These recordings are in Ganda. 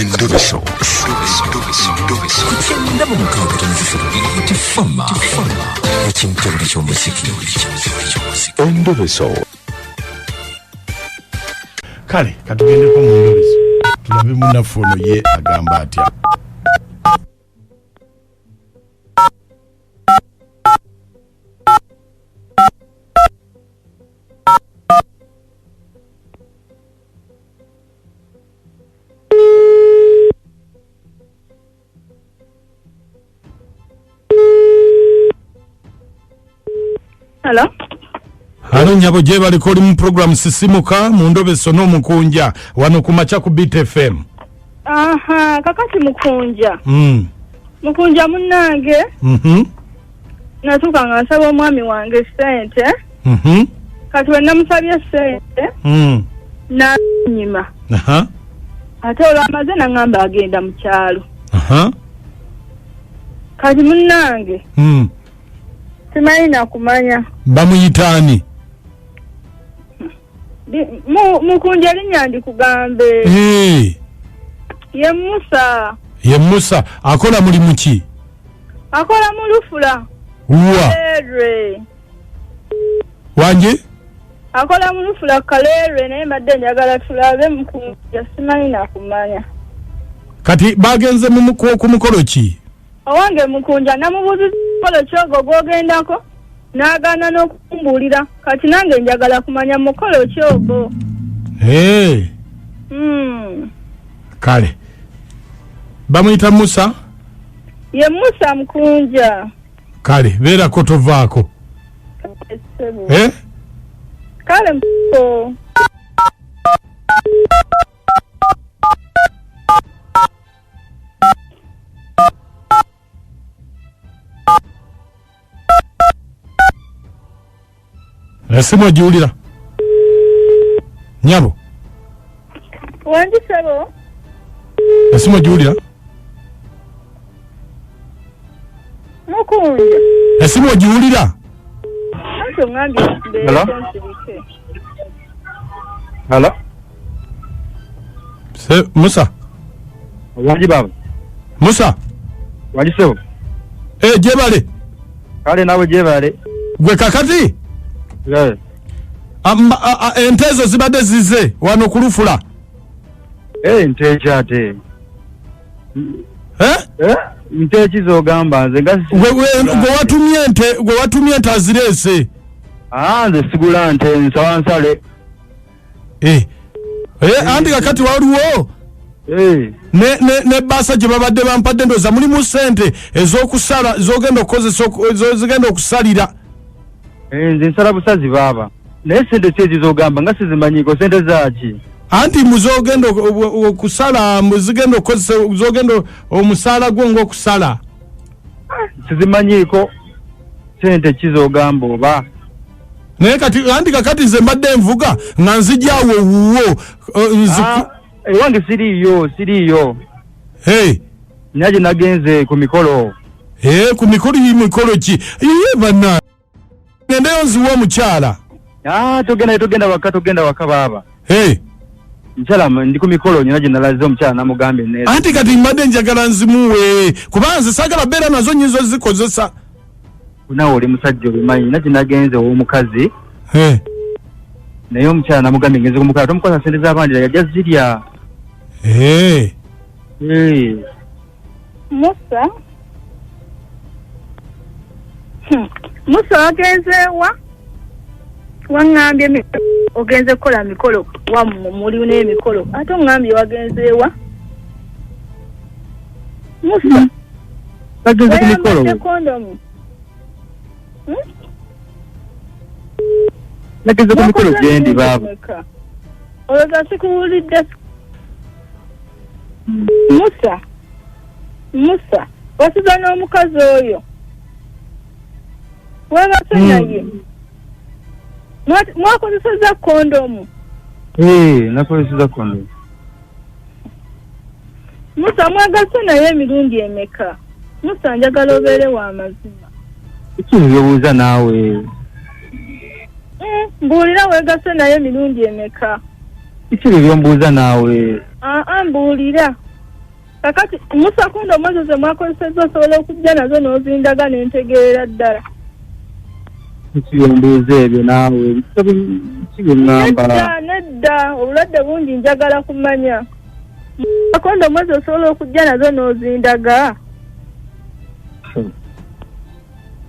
Endobeso. Ku 96 ekimtebule ky'omuziki. Endobeso. Kale katugendeko mu ndobeso tulabe munnaffe ono ye agamba atya. Hello. Halo nyabo, gyebaliko, oli mu program Sisimuka mu ndobeso n'omukunja wano ku makya ku Beat FM. Aha, kakati mukunja. Mukunja munnange, natuuka nga nsaba omwami wange ssente. Kati we namusabye ssente, n'anyima. Ate olwamaze n'aŋŋamba agenda mu kyalo. Kati munnange, simanyi nakumanya. Bamuyita ani? Mukunja erinnya ndikugambe. Hey, Ye Musa. Ye Musa akola mulimu ki? Akola mu lufula. Wa? Kaleerwe. Wanje? Akola mu lufula Kaleerwe, naye mbadde njagala tulabe mukunja, simanyi nakumanya. Kati bagenze ku mukolo ki? Owange mukunja, namubuuziza mukolo ki ogwo gw'ogendako, n'agaana n'okumbuulira. Kati nange njagala kumanya mukolo ki ogwo. Hey, kale bamuyita Musa? Ye Musa mukunja. Kale beerako tovaako. Kale ssebo. Eh? Kale mpo. Esimu ogiwulira nyabo? Wangi ssebo. Esimu ogiwulira? Mukunja. Esimu ogiwulira? Anti oŋŋambye Hello? mbeereko nsirike. Halo? Musa. Wangi baba. Musa. Wangi ssebo. Eh, gyebale. Kale naawe gyebale. Gwe kakati? Eh. Ente ezo zibadde zize wano ku lufula. Eh, nte ki ate? Eh? Eh? Nte ki z'ogamba nze nga Gwe watumye ente azireese. Ah, nze sigula nte, nsaba nsale. Eh. Eh, anti kakati waliwo Eh. ne bbaasa gye babadde bampadde, ndowooza mulimu ssente ez'okusala z'ogenda okukozesa zigenda okusalira. Eh, nze nsala busazi baaba. Naye ssente si ezo z'ogamba nga sizimanyiiko, ssente zaaki? Anti muzogenda okusala, muzigenda okukozesa, zogenda omusaala gwo ng'okusala. Sizimanyiiko ssente ki z'ogamba oba. Naye kati anti kakati nze mbadde nvuga nga nzijaawo wuwo. Ah, ewange siriiyo, siriiyo. Hey. Nina gye nagenze ku mikolo. Eh, ku mikolo, mikolo ki? Iye banna. Ngendeyo nziwe omukyala. Ah, togenda, togenda waka, togenda waka baaba. Hey. Mukyala ndi ku mikolo, nina gye nalaze omukyala namugambye nneera. Anti kati mbadde njagala nzimuwe kuba nze saagala beera nazo, nnyinza ozikozesa. Naawe oli musajja obimanyi, nina gye nagenze ow'omukazi. Hey. Naye omukyala namugambye ngenze ku mukolo, tomukwasa ssente z'abandi yajja zirya. Hey. Hey. Musa. Musa wagenze wa? Waŋŋambye ogenze kukola mikolo, wammwe muli n'emikolo. Ate oŋŋambye wagenze wa? Musa. Nagenze ku mikolo. Wayambadde kondomu? Nagenze ku mikolo Wakoze gye ndi emirundi baaba. emeka? Olowooza sikuwulidde? Musa. Musa, wasiza n'omukazi oyo. Weebase naye. Mwakozesezza kondomu? Eh, nakozesezza kondomu. Musa, mwagasse naye emirundi emeka? Musa, njagala obeere wa mazima. Biki by'obuuza naawe? Mbuulira, weegasse naye emirundi emeka? Biki by'ombuuza naawe? Aa, mbuulira. Kakati Musa kondomu ezo ze mwakozesezza osobola okujja nazo n'ozindaga nentegeera ddala. Kiyombuuza ebyo naawe kibyeŋŋamba. Nedda, obulwadde bungi njagala kumanya. Kondomu ezo osobola okujja nazo n'ozindaga.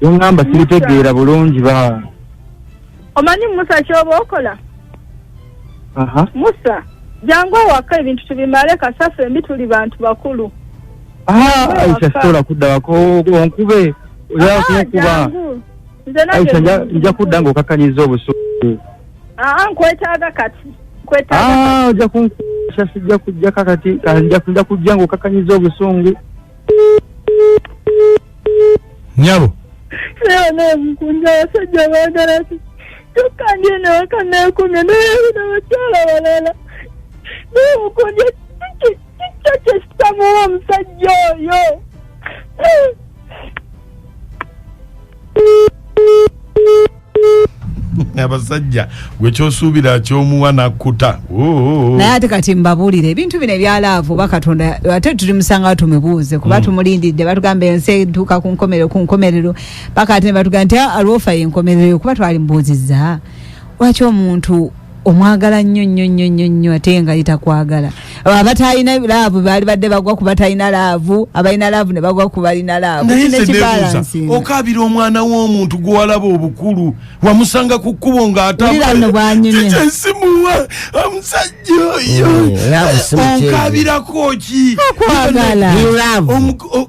Yoŋŋamba sibitegeera bulungi ba. Omanyi Musa ky'oba okola? Musa, jangu awaka ebintu tubimale kasaffe embi tuli bantu bakulu. Aisha sitola kudda waka onkube oyagala kunkuba. Aisha nja kudda ng'okakkanyiza obusungu. Nkwetaaga kati. Nkwetaaga. Ojja kunkuba sijja kujja kakati nja kujja ng'okakkanyiza obusungu. Nyabo. Naye mukunja abasajja baagala ki? Kyokka ndi eno ewaka neekumye naye n'abakyala balala. Naye mukunja kiki kye kitamuwa omusajja oyo? Abasajja gwe kyosuubira kyomuwa nakkuta. Naye ate kati mbabuulire ebintu bino ebya laavu oba Katonda ate tulimusanga tumubuuze kuba tumulindidde batugamba ensi etuuka ku nkomerero paka ate ne batugamba nti alwofa y'enkomerero kuba twalimubuuzizza lwaki omuntu omwagala nnyo nnyo nnyo nnyo nnyo ate nga yitakwagala. Abatalina laavu baali badde bagwa ku batalina laavu, abalina laavu ne bagwa ku balina laavu. Okaabira omwana w'omuntu gw'olaba obukulu wamusanga ku kkubo ng'atambula simuwa omusajja oyo okaabirako ki?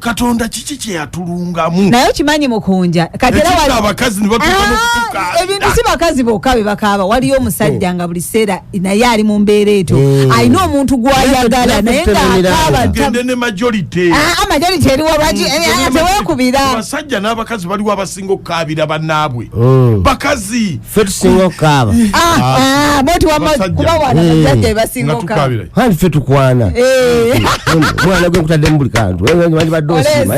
Katonda kiki kye yatulungamu? Naye okimanyi mukunja kati era abakazi ne batuuka n'okutukaabira. Ebintu si bakazi bokka be bakaaba, waliyo omusajja nga buli seera naye ali mu mbeera etyo alina omuntu gw'ayagala naye ng'akaaba. Tugende ne majority. Majority eriwo lwaki teweekubira? Abasajja n'abakazi baliwo abasinga okukaabira bannaabwe. Bakazi ffe tusinga okukaaba. Boti kuba wana abasajja be basinga okukaaba. Anti ffe tukwana. Omwana gwe nkutaddemu buli kantu. Wandibadde osiima.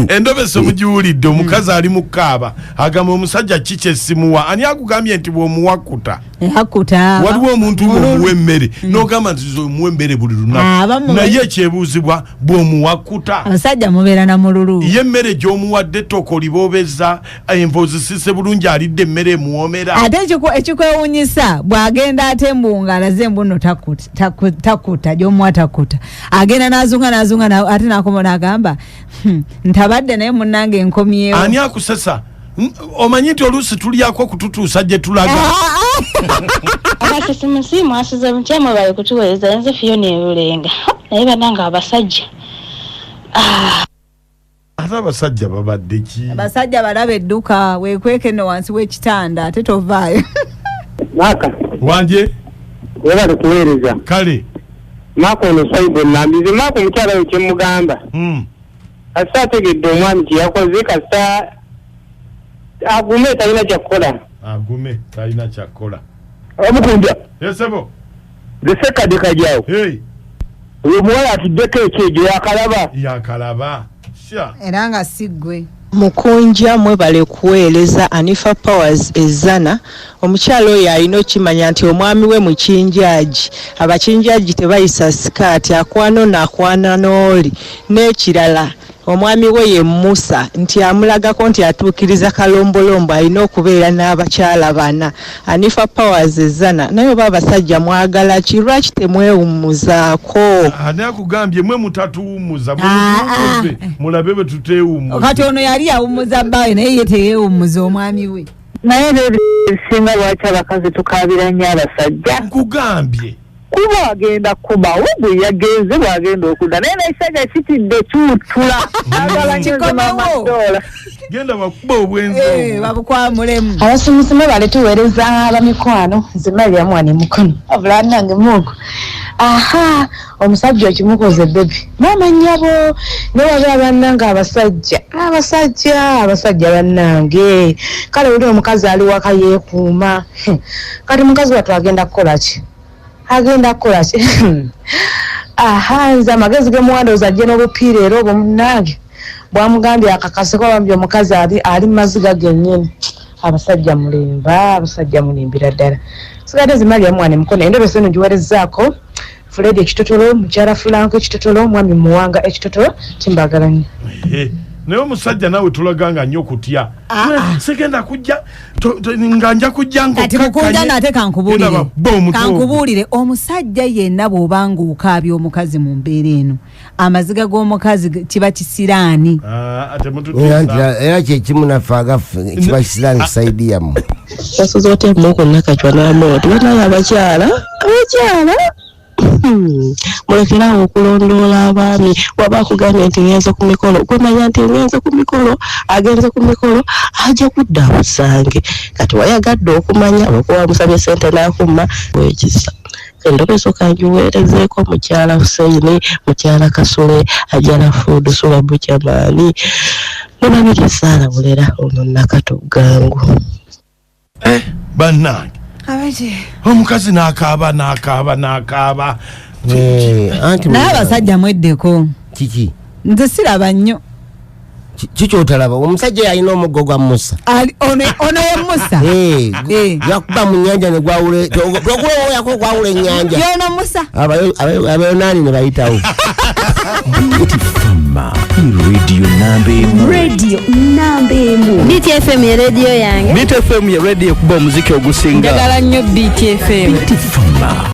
Endobeso mugiwulidde omukazi ali mu kukaaba agamba omusajja ki kye simuwa? Ani akugambye nti bw'omuwakuta? Waliwo omuntu ng'omuwa emmere n'ogamba nti omuwa emmere buli lunaku naye ekyebuuzibwa bw'omuwakuta. Abasajja mubeera na mululu. Ye emmere gy'omuwadde ettooke oliboobeza enva ozisise bulungi alidde emmere emuwoomera. Ate ekikwewuunyisa bw'agenda ate mbu ng'alaze mbu nno takuta gy'omuwa takuta agenda n'azunga n'azunga ate n'akoma n'agamba ntabadde naye munnange nkomyewo. Ani akusesa? Omanyi nti oluusi tulyako okututuusa gye tulaga. Abasisimusi mwasuze mutya mwebale kutuweereza nze Fiona Erulenga. Naye bannange abasajja. Ate abasajja babadde ki? Abasajja balaba edduka weekweke nno wansi w'ekitanda ate tovaayo. Maaka. Wanje? Webale kuweereza. Kale. Maaka ono Saibu Nambi. Nze Maaka omukyala we kye mmugamba. Kasita ategedde omwami kye yakoze kasita agume talina kyakukola. Agume talina kyakukola. Omukunja. Yesebo. Nze Kajjawo. Hey. Oyo omuwala atuddeko ekyejo yakalaba. Yakalaba. Era nga si ggwe. Mukunja mwebale kuweereza Anifa Powers Ezana. Omukyala oyo alina okimanya nti omwami we mukinjaagi. Abakinjaagi tebayisa sikaati, akwana ono akwana n'oli. N'ekirala omwami we ye Musa nti amulagako nti atuukiriza kalombolombo alina okubeera n'abakyala bana. Anifa Powers Ezana. Naye oba abasajja mwagala ki? Lwaki temwewummuzaako? Ani akugambye mwe mutatuwummuza? Mulabe bwe tuteewummuza. Kati ono yali yawummuza bbaawe naye ye teyeewummuza omwami we. Naye ebisinga lwaki abakazi tukaabira nnyo abasajja? Nkugambye. Kuba agenda kubawo bwe yagenze bw'agenda okudda naye n'ekisajja kitidde kiwutula. Kikomewo. Genda bakuba obwenzi obwo. Babukwamulemu. Abasumusi mwebale tuweereza abamikwano nze Mariam Wane Mukono. Wabula bannange Mungu. Aha, omusajja okimukoze bebi. Maama nnyabo naye wabula bannange abasajja. Abasajja bannange. Kale oli omukazi ali waka yeekuuma. Kati mukazi wattu agenda kukola ki? Agenda kukola ki? Aha, nze amagezi ge muwandooza ajje n'obupiira era obwo munnange. Bwamugambye akakaseko bambi omukazi ali mu maziga gennyini. Abasajja mulimba, abasajja mulimbira ddala. Sigadde nze Mariam Wane Mukono, endobese eno giweerezzaako Fred Ekitotolo, mukyala Fulanko Ekitotolo, mwami Muwanga Ekitotolo, timbagala nnyo. Naye omusajja naawe tulaga nga nnyo kutya. Sigenda kujja nga nja kujja Kati mukunja nate kankubuulire. Genda ba- omutwe ogwo. Kankubuulire, omusajja yenna bw'obanga okaabya omukazi mu mbeera eno, amaziga g'omukazi kiba kisiraani. Ah, Era nti temututiisa. era kyekimu naffe agaffe kiba kisiraani ku sayidi yammwe. Wasuze otya muku Nakacwa n'Amooti? Banaye abakyala, abakyala mulekerawo okulondoola abaami. Waba akugambye nti ngenze ku mikolo, gwemanya nti ngenze ku mikolo, agenze ku mikolo, ajja kudda amusange. Kati wayagadde okumanya olwokuba wamusabye sente n'akumma wekisa. Endobeso kangiweerezeeko mukyala Huseini, mukyala Kasule, Ajala Food, Sula Bukyamaani, ne babiri Saara Bulera, ono Nakato Gangu. Bannange, omukazi n'akaaba n'akaaba n'akaaba. Anti Naye abasajja mweddeko. Kiki? Nze siraba nnyo. Kikyotalaba, omusajja yalina omuggo gwa Musa. Ono ye Musa. Yakuba mu nyanja ne gwawula, tokulowooyako gwawula ennyanja. Yono Musa. Abayonaani ne bayitawo. Fama Radio namba emu. Radio namba emu. BTFM ye radio yange. BTFM ye radio ekuba omuziki ogusinga. Njagala nnyo BTFM. Fama.